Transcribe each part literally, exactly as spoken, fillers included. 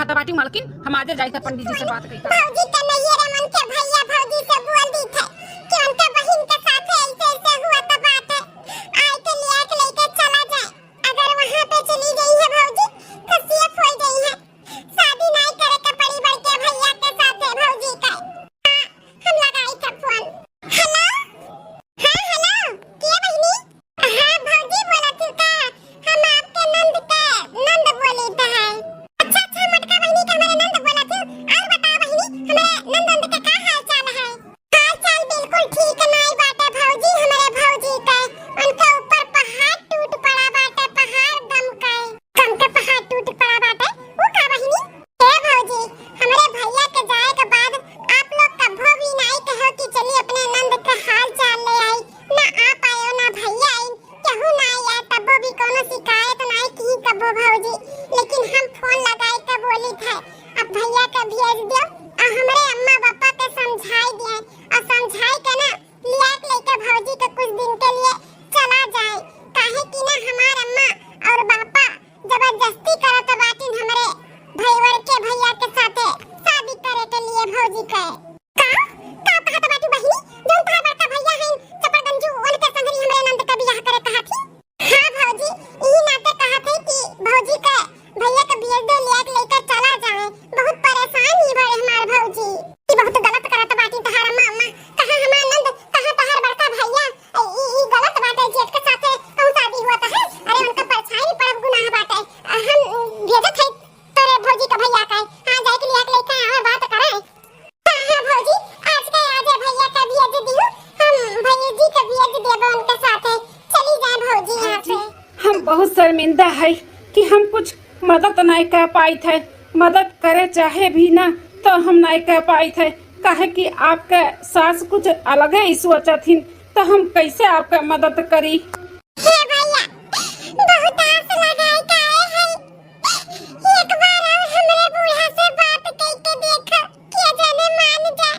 त बाटी मलकिन, हम आजे जाई थे पंडित जी से बात करी। भौजी के नैहरे मन के भैया भौजी से बोल दी थे कि उनके बहिन के साथे ऐसे ऐसे हुआ त बात है, आए के लिया के लेके चला जाए। अगर वहाँ पे चली गई है भौजी तो सेफ हो गई है, शादी नहीं करे के पड़ी बड़के भैया के साथे भौजी का। हाँ, हम लगाई थे फोन। हेलो, हाँ हेलो, के बहिनी? हाँ भौजी बोलत हूँ का? हम आपके नंद के नंद बोली त है। अच्छा अच्छा मोटका बहिनी के हमरे नंद बोलत हूँ। और बताओ बहिनी, हमरे नंद नंद के का हाल चाल है? हाल चाल बिल्कुल ठीक नाई बाटे भौजी, हमरे भौजी के उनके ऊपर पहाड़ टूट पड़ा बाटे, पहाड़ गम के। गम के पहाड़ टूट पड़ा बाटे, वो का बहिनी? ए भौजी, हमरे भैया के जाए के बाद आप लोग कभो भी नाई कहो कि चली अपने नंद के हाल चाल ले आई, ना आप आयो ना भैया आई, केहू ना आया, तबो भी कोनो शिकायत नाई की कबो भौजी, लेकिन हम फोन लगाए के बोली थे, अब भैया के भेज दियो और हमरे अम्मा पापा के समझाई दिए और समझाई के ना लिया के लेके भौजी के कुछ दिन के लिए चला जाए, काहे कि ना हमार अम्मा और पापा जबरदस्ती करत बाटिन हमरे भैया के भैया के साथे शादी करे के लिए भौजी के। का? का कहत बाटू बहिनी? जौन तहार बड़का भैया हैं चपड़गंजू, उनके संगरी हमरे नंद के बियाह करे कहत ही? हाँ भौजी, इही नाते कहत है कि भौजी के भैया के बियाह दे लिया के लेकर चला जाए। बहुत परेशान ही भरे हमार भौजी। ई बहुत गलत करत बाटी तहार अम्मा, अम्मा। कहाँ हमार नंद, कहाँ तहार बड़का भैया? ई, ई गलत बाटे, जेठ के साथे कहूँ शादी हुआ त है। अरे उनका परछाई भी पड़ब गुनाह बाटे। हम भेजत है तोरे भौजी के भैया का, हाँ, जाए के लिया के लेके आवे, बात करे। हाँ, हाँ, भौजी, आज के आजे भैया के भेज दियो, हम भौजी के भेज देबे उनके साथे। चली जाए भौजी यहाँ से। हम बहुत शर्मिंदा है कि हम कुछ मदद नहीं कर पाई थे। मदद करे चाहे भी ना, तो हम नहीं कर पाई थे, काहे कि आपके सास कुछ अलगे ही सोचत हिन, तो हम कैसे आपके मदद करी? हे भैया, बहुत आस लगाए के आए हैं। एक बार और हमरे बूढ़ा से बात कइके देखो, के जाने मान जाए।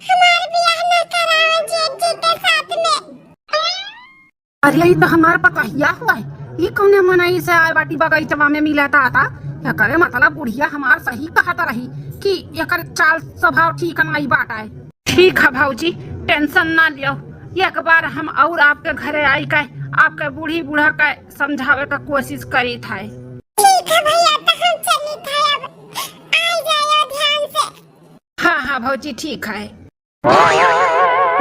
हमार बियाह न करावे जेठ जी के साथ में। अरे, ई तो हमार पतहिया हुआ है। ई कौने मनई से आए बाटी बगीचवा में मिला था, था? एकरे मतलब बुढ़िया हमार सही कहत रही कि एकर चाल स्वभाव ठीक नाई बाटे। ठीक है भौजी, tension ना लियो, एक बार हम और आपके घरे आई के आपके बूढ़ी बूढ़ा के समझावे का कोशिश करी था। ठीक है भैया, तो हम चली था अब, आई जायो ध्यान से। हाँ, हाँ भौजी, ठीक है।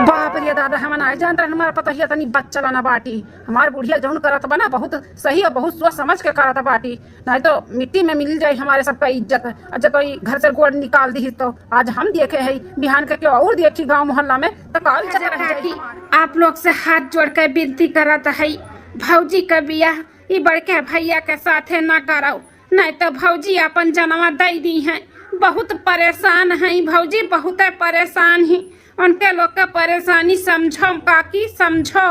बाप रे दादा, हम नाई जानत रहन, हमार पतोहिया तनी बच्चा ना बाटी। हमार बुढ़िया जौन करत बा ना, बहुत सही और बहुत सोच समझ के करत बाटी, नहीं तो मिट्टी में मिल जाई हमारे सबका इज्जत। अच्छा, तो ई घर से गोड़ निकाल दी तो आज हम देखे है, बिहान के केहू और देखी गांव मोहल्ला में तो का इज्जत रह जाई। आप लोग से हाथ जोड़ के विनती करत है, भौजी का बियाह ई बड़के भैया के साथे ना कराओ, नहीं तो भौजी अपन जनवा दे दी हैं। बहुत परेशान हैं भौजी, बहुत परेशान ही। उनके लोग के परेशानी समझो काकी, समझो।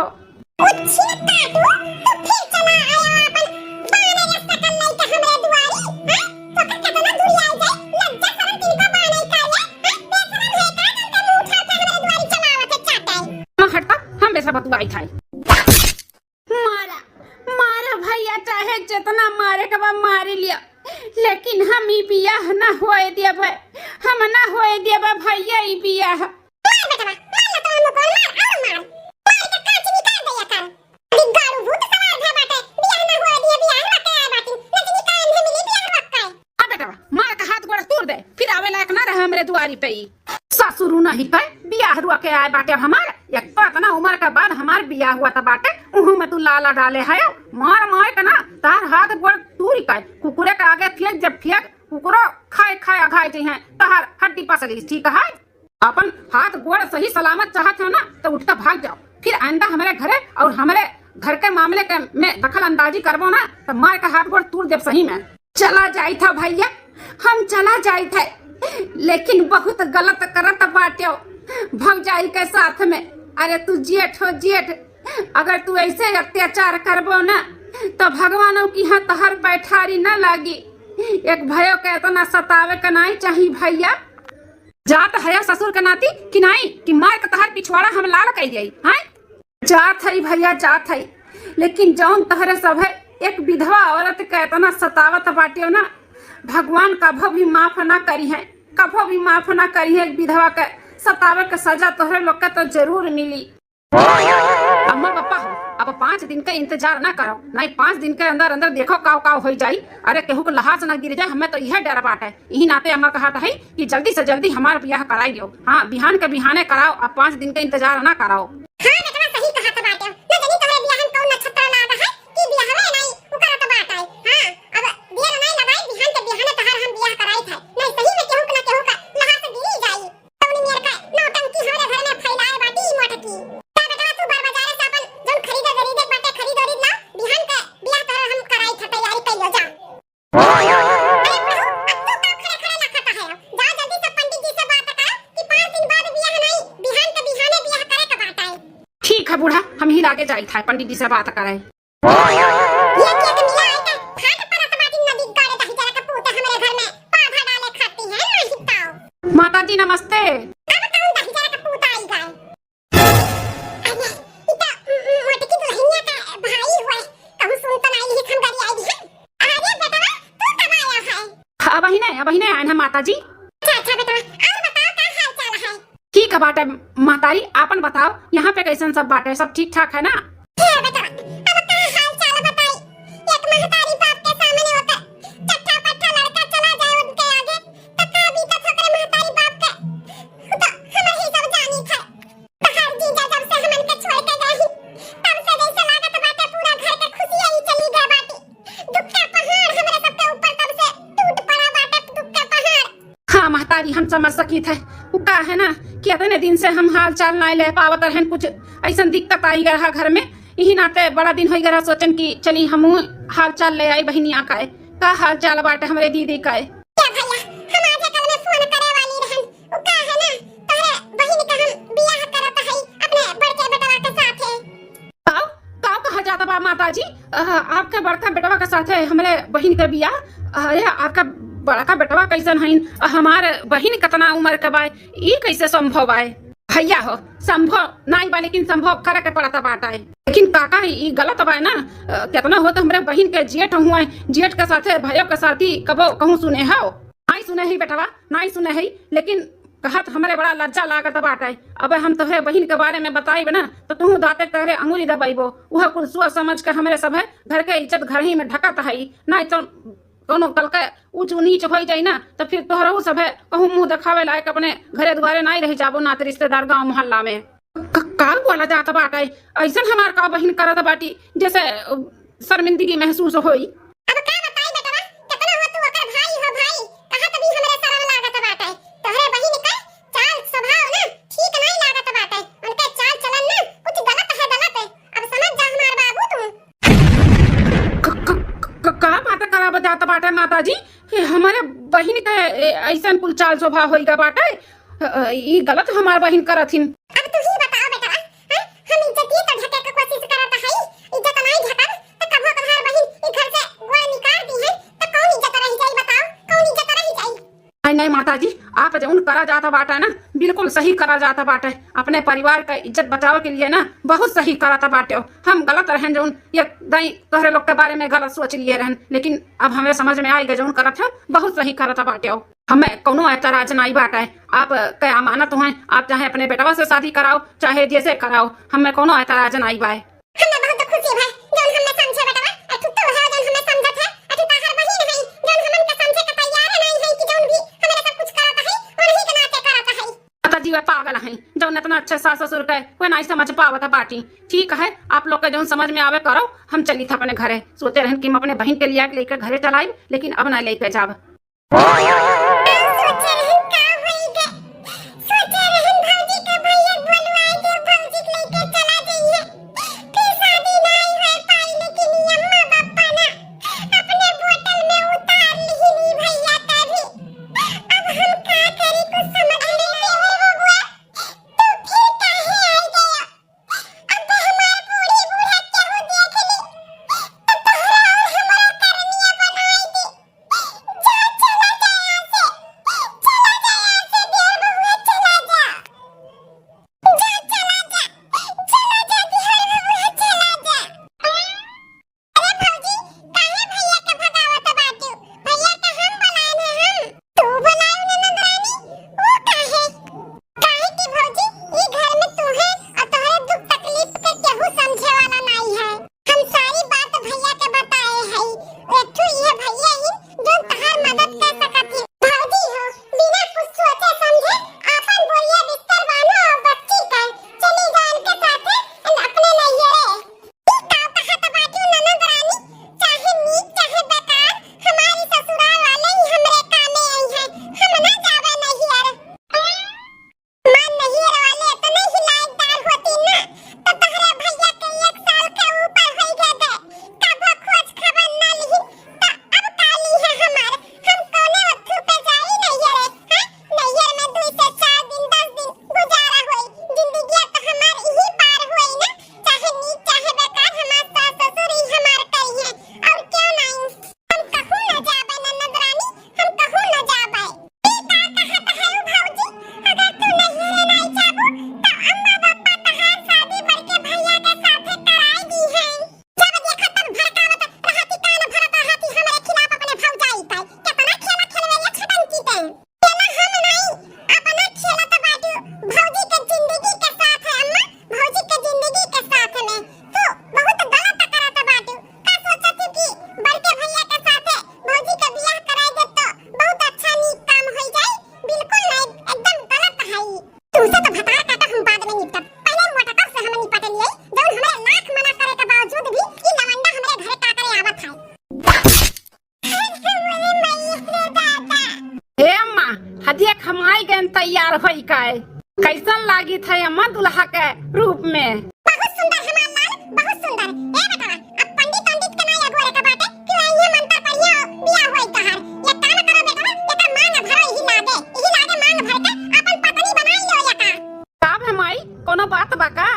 उच्छिन काटू, तू फिर चला आया अपन बानर या सकल लइका हमरे दुआरी, हाँ? तोके केतना दूरी आई जाए, लज्जा शरम तिनको बानर का या, हाँ? बेशरम है का, जौन के मुंह उठा के हमरे दुआरी चला आवत है चाटे। हाँ, हटता, हम बेशरम बतुआई खाए। मारा, मारा भैया, चाहे जितना मारे के बा मारी लिया, लेकिन हम ई बियाह ना होए देबे, हम ना होए देबे भैया ई बियाह। मार बेटवा, मार ना तो मुंह पर मार, और मार। मार के कांच निकाल दे एकर। अभी गाड़ू भूत सवार भे बाटे, बियाह ना होए दिए, बियाह रख के आए बाटी, नचनी कान में मिली बियाह रख के। आ बेटवा, मार के हाथ गोड़ तोड़ दे, फिर आवे लायक ना रहे हमरे दुआरी पे ई। ससुरू नहीं कहे, बियाह रुआ के आए बाटे हमार, एक तो इतना उम्र के बाद हमार बियाह हुआ त बाटे, उहू में तू लाला डाले है। मार मार के ना तार हाथ गोड़ तूरी के कुकुरे के आगे फेंक, जब फेंक कुकुरो खाए खाए अघाए जइहें, तहार हड्डी पसली, ठीक है? अपन हाथ गोड़ सही सलामत चाहत हो ना, तो उठ के भाग जाओ। फिर आइंदा हमरे घरे और हमरे घर के मामले के में दखल अंदाजी करबो ना, तो मार के हाथ गोड़ तूर देब सही में। चला जाई था भैया, हम चला जाई थे, लेकिन बहुत गलत करत बाट्यो भौजाई के साथ में। अरे तू जेठ हो जेठ, अगर तू ऐसे अत्याचार करबो ना, तो भगवानों की यहाँ तहर पैठारी न लागी। एक भयो के इतना सतावे के नाई चाही भैया। जात है ससुर के नाती कि नाई कि मार के तहर पिछवाड़ा हम लाल कई जाई, हैं? जात है भैया, जात है, लेकिन जौन तहरे सब है एक विधवा औरत के इतना सतावत बाटियो ना, भगवान कभो भी माफ ना करिहैं, कभो भी माफ ना करिहैं। एक विधवा के सतावे के सजा तोहरे लोग के तो जरूर मिली। अम्मा पापा हो, अब पाँच दिन के इंतजार ना करो, नहीं पाँच दिन के अंदर अंदर देखो काव काव होई जाई। अरे केहू के लहास ना गिर जाए, हमें तो यह डर बाटे। यही नाते अम्मा कहत है कि जल्दी से जल्दी हमार बियाह कराई लो। हाँ, बिहान के बिहाने कराओ, अब पाँच दिन के इंतजार ना कराओ। हाँ बेटवा, सही कहत बाटे। न जानी तोहरे बियाह में कौन नक्षत्र लाग है कि बियाहवे नहीं उ करत बाटे। हाँ, अब देर नहीं लगाई, बिहान के बिहाने तहार हम बियाह कराई थे। नहीं सही में केहू के ना केहू का लहास गिरी जाई। कौन मेर का नौटंकी हमरे घर में फैलाए बाटी ई मोटकी। का बेटवा तू बार बाजारे से अपन जौन खरीदे खरीदे बाटे खरीद खरीद ला, बिहान के बियाह तोहर हम कराई थे, तैयारी कर लो जा। अरे प्रभु, अब तू का खड़े खड़े लखत है? जा जल्दी से पंडित जी से बात कर कि पाँच दिन बाद बियाह नहीं, बिहान के बिहाने बियाह करे के बात है। ठीक है बूढ़ा, हम ही लागे जाई था पंडित जी से बात करे। ये के के मिला आए के फाट परत बाटी नदी गाड़े दही जरा के पूत हमरे घर में पाधा डाले खाती है नहीं ताऊ। माता जी नमस्ते। अब कौन दही जरा के पूत आई गए? अरे, ई त, उम, उम, मोटकी दुल्हनिया का भाई हुए, कहूँ सुन तो नहीं लिही हम गरी आई है। अरे बेटवा, तू कब आया है? हाँ, अबहिने, अबहिने आयन है माता जी। अच्छा, अच्छा बेटवा, और बताओ का हाल चाल है? ठीक है बाटे महतारी, आपन बताओ, यहाँ पे कैसन सब बाटे, सब ठीक ठाक है ना? हे बेटवा, अब का हाल चाल बताई? एक महतारी बाप के सामने होते चट्ठा पट्ठा लड़का चला जाए उनके आगे, तो का बीतत ओकरे महतारी बाप के, तो हमर ही सब जानी थे। तहार जीजा जब से हमन के छोड़ के गए ही, तब से जैसे लागत बाटे पूरा घर के खुशियाँ ही चली गए बाटी। दुख के पहाड़ हमरे सबके ऊपर तब से टूट पड़ा बाटे, दुख के पहाड़। हाँ महतारी, हम समझ सकी थे। वो का है ना कि इतने दिन से हम हाल चाल ना ले पावत रहन, कुछ ऐसन दिक्कत आई गया घर में। यही नाते बड़ा दिन हो गया सोचन कि चली हमहू हाल चाल ले आई बहिनिया का। का हाल चाल बाटे हमरे दीदी का? क्या भैया, हम आज कल में फोन करे वाली रहन। उ का है ना, तोहरे बहिन का हम बियाह करत हई अपने बड़के बेटवा के साथे। काव, काव कहा जात बा माता जी? अ, आपके बड़का बेटवा के साथे हमरे बहिन के बियाह? अरे, आपका बड़का बेटवा कैसन हईन? अ, हमार बहिन कितना उम्र के बाय? ई कैसे संभव आय? भैया हो, संभव नाई बा, लेकिन संभव करे के पड़त बाटे। लेकिन काका, ई गलत बा ना। अ, कितना हो तो हमरे बहिन के जेठ हुए, जेठ के साथे भयो के साथी कबो कहूँ सुने हो? नाई सुने ही बेटवा, नाई सुने ही, लेकिन कहत हमरे बड़ा लज्जा लागत बाटे। अब हम तोहरे बहिन के बारे में बताइब ना, तो तू दाँते तोहरे अंगुरी दबाइबो। वह कुल सोच समझ के हमरे सभे घर के इज्जत घर ही में ढकत है, नाई तो कौनो कल के ऊँच नीच होई जाई ना, तो फिर तोहरहू सभे कहूँ मुँह देखावे लायक अपने घरे दुआरे नाई रह जाबो, नात रिश्तेदार गाँव मोहल्ला में। क-, का बोला जात बाटे? ऐसन हमार का बहिन करत बाटी, जैसे, अ, शर्मिंदगी महसूस होई। अब का बताई बेटवा, कितना हो तू ओकर भाई हो भाई, कहा तभी हमरे शर्म लागत बाटे। तोहरे बहिन के चाल स्वभाव ना ठीक नाई लागत बाटे, उनके चाल चलन ना कुछ गलत है, गलत है। अब समझ जा हमार बाबू तू। क-, क-, क-, का बात कराब जात बाटे माता जी? ये हमारे बहिन के ए-, ऐसन कुल चाल स्वभाव होई गा बाटे? अ, अ, ई गलत हमार बहिन करत हिन। अब तू ही बताओ बेटवा, हैं? हम इज्जतिये तो ढके के कोशिश करत हई, इज्जत नाई ढकब तो कभो तोहार बहिन ई घर से गोड़ निकाल दी है तो कौन इज्जत रह जाई बताओ, कौन इज्जत रह जाई? नहीं, नहीं माता जी, आप जौन करा जात बाटे ना, बिल्कुल सही करा जात बाटे। अपने परिवार का इज्जत बचावे के लिए ना बहुत सही करत बाटे। हम गलत रहन जौन ये दाई तोहरे लोग के बारे में गलत सोच लिए रहन, लेकिन अब हमें समझ में आई गए जौन करत है बहुत सही करत बाटे। हमें कौनो एतराज नाई बाटे, आप के अमानत हुए, आप चाहे अपने बेटवा से शादी कराओ चाहे जैसे कराओ, हमें कौनो एतराज नाई बाय। हमें बहुत खुशी भा जौन हमें समझे बेटवा, अठू तो है जौन हमें समझत है, अठू ताहर बहिन है जौन हमन के समझे के तैयार नहीं है कि जौन भी हमरे सब कुछ करत है, उन्हीं के नाते करत है। माता जी वे पागल हैं, जौन इतना अच्छे सास ससुर के वे नहीं समझ पावत बाटी। ठीक है, आप लोग के जौन समझ में आवे करो, हम चली था अपने घरे। सोचे रहन कि हम अपने बहिन के लिया के लेके घरे चलाइब, लेकिन अब ना लेके जाब। सोचे रहन का होई गे? सोचे रहन भौजी के भैया बोलवाए दे, भौजी के लेके चला जइहे। फिर शादी नाई होए पाई, लेकिन ई अम्मा बापा ना अपने बोतल में उतार लिहिन ई भैया का भी। अब हम का करी, कुछ समझ नहीं आवे बबुआ। तू फिर काहे आई गया? अब हमार बूढ़ी बूढ़ा केहू देख ली, तो तोहरा और हमारा करनिया बनाई दी। जा, चला जा यहाँ से। तैयार होई काहे? कैसन लागित है अम्मा दुल्हा के रूप में? बहुत सुंदर हमार लाल, बहुत सुंदर। ए बेटवा, अब पंडित, पंडित के नाई अगोरे के बाटे कि वही मंत्र पढ़ियो, बियाह होई तहार। ये काम करो बेटवा, एकर मांग भरो, यही लागे, यही लागे मांग भर के अपन पत्नी बनाई लो ये काम। का भे माई, कोनो बात बा का?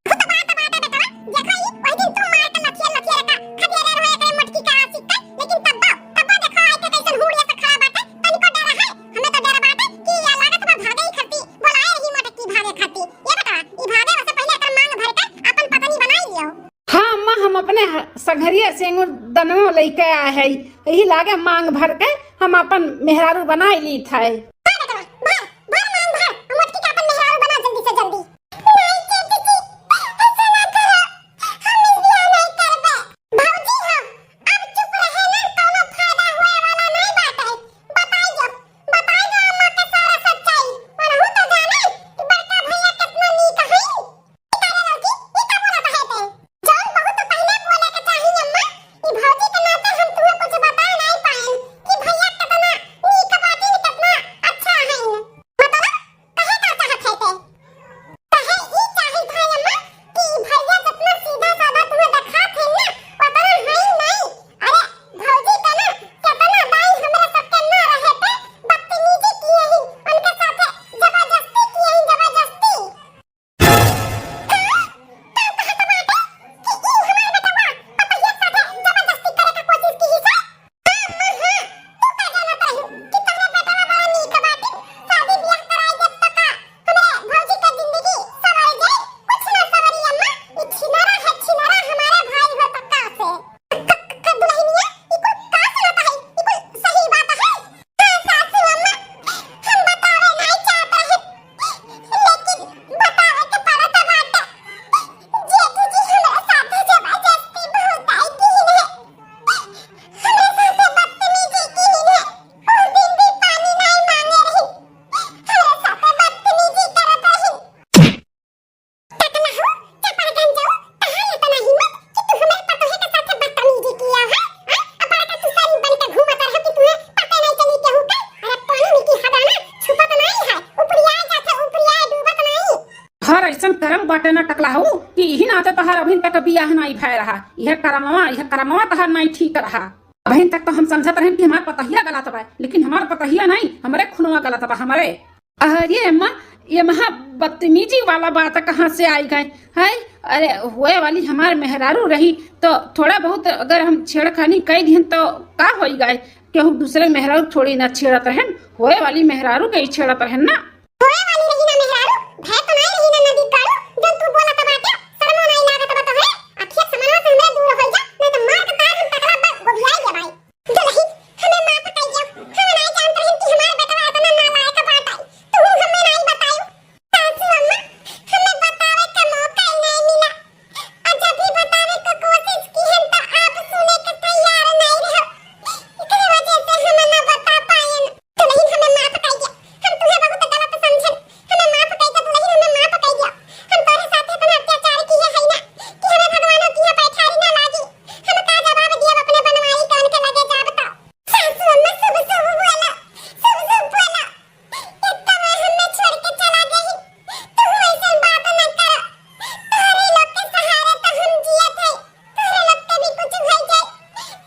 बहुत बात बाटे बेटवा, देखा ई, वही दिन तू मार के लथिया, लथिया रखा, खदेरे रहो एकरे मोटकी के आशिक के, लेकिन तब्बो, तब्बो देखा आई के कैसन हुड़िया से खड़ा बाटे, तनिको डर है? हमें तो डर बाटे कि या लागत बा भागे ही खरती, बोलाए रही मोटकी भागे खरती। ये बेटवा, ई भागे वसे पहले एकर मांग भर के अपन पत्नी बनाई लियो। हाँ अम्मा, हम अपने ह-, सघरिया से एगो दनवा लइके आए है, यही लागे मांग भर के हम अपन मेहरारू बनाई ली था। भर बेटवा, भर, भर मांग भर, हम मोटकी के अपन मेहरारू बना जल्दी से जल्दी। नहीं जीजी, ऐसा ना करो, हम इस बियाह नहीं करबे। भौजी हो, अब चुप रहे ना, कोनो फायदा होए वाला नहीं बाटे। बताई दो, बताई दो अम्मा के सारा सच्चाई। वनहु तो जाने कि बड़का भैया कितना नीक हईन। ई का रे लड़की, ई का बोलत है ते? जौन बहुत पहले बोले के चाही अम्मा, ई भौजी के नाते हम तुम्हें कुछ बता नहीं पाएन कि भैया कितना नीक बाटिन, कितना अच्छा हईन। मतलब, कहे का चाहत है ते? कहे ई चाहित है अम्मा कि भैया जितना सीधा साधा तुम्हें देखात है ना, उतना है नहीं। अरे भौजी का ना, कितना दाई हमरा सबके ना रहे ते बदतमीजी किए ही, उनके साथे जबरदस्ती किए ही, जबरदस्ती। हाँ? का कहत बाटे कि ई हमार बेटवा पतोहिया के साथे जबरदस्ती करे के कोशिश की ही से? हाँ, अम्मा, हाँ। तू का जानत रही कि तोहरे बेटवा बड़ा नीक बाटे? शादी बियाह कराई देब त का हमरे भौजी के जिंदगी सवर जाई? कुछ ना सवरी अम्मा, ई छिनरा है, छिनरा हमारे भाई हो त का से? क-, क-, दुल्हनिया, ई कुल का सुनत है? ई कुल सही बात है? हाँ, सासू अम्मा, हम बतावे नहीं चाहत रहे, लेकिन बतावे के पड़त बाटे। जेठू जी हमरा साथे जबरदस्ती बहुत आई की है। हमरा साथे बदतमीजी की है। ओ दिन भी पानी नहीं मांगे रही। हमरा साथे बदतमीजी करत रही। टकला हो, चपड़गंज जाओ, कहाँ इतना हिम्मत कि तू हमारे पतोहे के साथे बदतमीजी किया है? हाँ? अब बड़का तू सारी बन के घूमत रहो कि तुम्हें पता नहीं चली केहू के? अरे पानी में की हदाना छुपत नहीं है, उपरियाए जाते, उपरियाए डूबत नहीं। हर ऐसन करम बाटे ना टकला हो कि यही नाते तहार अभिन तक बियाह नहीं भय रहा। यह करमवा, यह करमवा तहार नहीं ठीक रहा। अभिन तक तो हम समझत रहन कि हमार पतहिया गलत बा, लेकिन हमार पतहिया नहीं, हमरे खुनवा गलत बा, हमरे। अरे अम्मा, ये महा बदतमीजी वाला बात कहाँ से आई गए? हैं? अरे, होए वाली हमार मेहरारू रही, तो थोड़ा बहुत अगर हम छेड़खानी कई दिहन, तो का होई गए? केहू दूसरे मेहरारू थोड़ी ना छेड़त रहन, होए वाली मेहरारू के ही छेड़त रहन ना। होए वाली रही ना मेहरारू, भय तो नहीं रही ना नदी कारू, जब तू बोलत बाटे, शर्मो नहीं लागत बा तोहरे? अखिया समनवा से हमरे दूर हो जा, नहीं तो मार के तार हम टकला पर गोभियाई देबाई। दुलहिन, हमें माफ कइ दियो। हम नाई जानत रहन कि हमार बेटवा एतना नालायक बाटे। तू हमें नाई बतायू। सासू अम्मा, हमें बतावे का मौका ही नहीं मिला। और जब भी बतावे का कोशिश की हम तो आप सुने के तैयार नहीं रहो। एकरे वजह से हम ना बता पाएन। दुलहिन, हमें माफ कइ दियो। हम तुहे बहुत गलत समझन। हमें माफ कइ दियो दुलहिन, हमें माफ कइ दियो। हम तोरे साथ इतना अत्याचार किए है ना कि हमें भगवानों की यहाँ पैठारी ना लागी। हम का जवाब दियब अपने बनवारी कान के लगे जाब तो? सासू अम्मा शुभ शुभ बोला, शुभ शुभ बोला। एक तो मैं हमें छोड़ के चला गई, तू ऐसे बात न करो। तोहरे लोग के सहारे तो हम जियत है, तोहरे लोग के भी कुछ हो जाए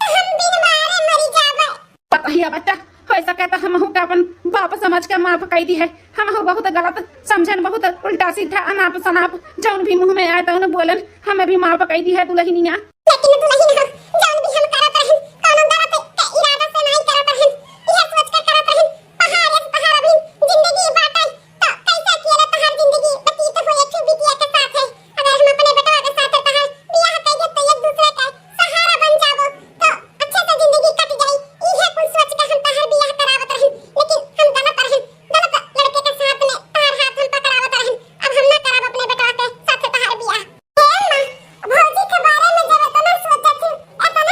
तो हम बिन मारे मरी जाबे। पतहिया बच्चा, हो सके तो हमहू के अपन बाप समझ के माफ कइ दिहे। हमहू बहुत गलत समझन, बहुत उल्टा सीधा अनाप शनाप जौन भी मुँह में आए तौन बोलन, हमें भी माफ कइ दिहे दुलहिनिया। लेकिन दुलहिन हो, जौन भी हम करत रहन, कौनो गलत के इरादा से नाई करत रहन, यह सोच के करत रहन, पहाड़ एक पहाड़ अभी जिंदगी बाटे, तो कैसे अकेले तहार जिंदगी व्यतीत होए एक ठो बिटिया के साथ है? अगर हम अपने बेटवा के साथ तहार बियाह कइ दे तो एक दूसरे का सहारा बन जाबो, तो अच्छे से जिंदगी कट जाई। इहे कुल सोच के हम तहार बियाह करावत रहन, लेकिन हम गलत रहन, गलत लड़के के साथ में तहार हाथ हम पकड़ावत रहन। अब हम ना करब अपने बेटवा के साथ तहार बियाह। हे अम्मा, भौजी के बारे में जब इतना सोचत हूँ, इतना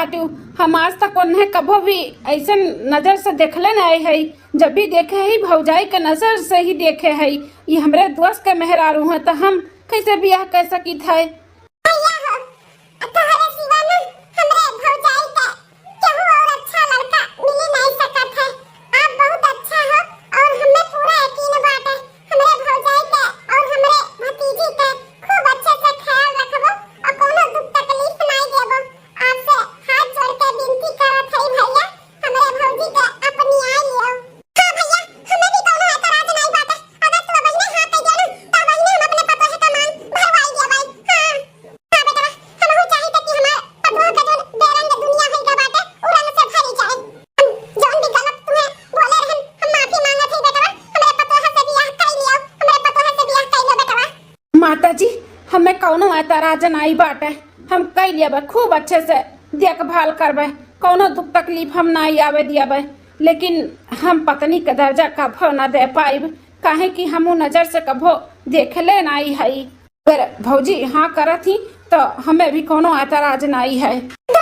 बाटू, हम आज तक उन्हें कभो भी ऐसन नजर से देखले नाई है। जब भी देखे है, भौजाई के नजर से ही देखे है। ये हमरे दोस्त के मेहरारू हैं, तो हम कैसे बियाह कर सकित है? भैया हो, तोहरे सिवा ना हमरे भौजाई के केहू और अच्छा लड़का मिले नहीं सकत है। आप बहुत अच्छा हो और हमें पूरा यकीन बाटे हमरे भौजाई के और हमरे भतीजी के खूब अच्छे से ख्याल रखबो और कोनो दुख तकलीफ नहीं देबो। आपसे हाथ जोड़ के विनती करत हई भैया, हमरे भौजी के अपनियाई लियो। हाँ भैया, हमें भी कोनो एतराज नहीं बाटे। अगर तू बहिने हाँ कह दिया ना, तो बहिने हम अपने पतोहे का मांग भरवाई दिया भाई। हाँ। हाँ बेटवा, हमहू चाहित कि हमार पतोह के जोन बेरंग दुनिया होई गा बाटे, उ रंग से भरी जाए। हम जौन भी गलत तुम्हें बोले रहन, हम माफी मांगत हई बेटवा, हमरे पतोह से बियाह कर लियो, हमरे पतोह से बियाह कर लियो बेटवा। माता जी, हमें कौनो एतराज नाई बाटे, हम कई लेबे, खूब अच्छे से देखभाल करबे, कौनो दुख तकलीफ हम नाई आवे दियाबे, लेकिन हम पत्नी के दर्जा कभो ना दे पाइब, काहे कि हम उ नजर से कभो देखले नाई हई। अगर भौजी हाँ करत ही, तो हमें भी कौनो एतराज नाई है। तो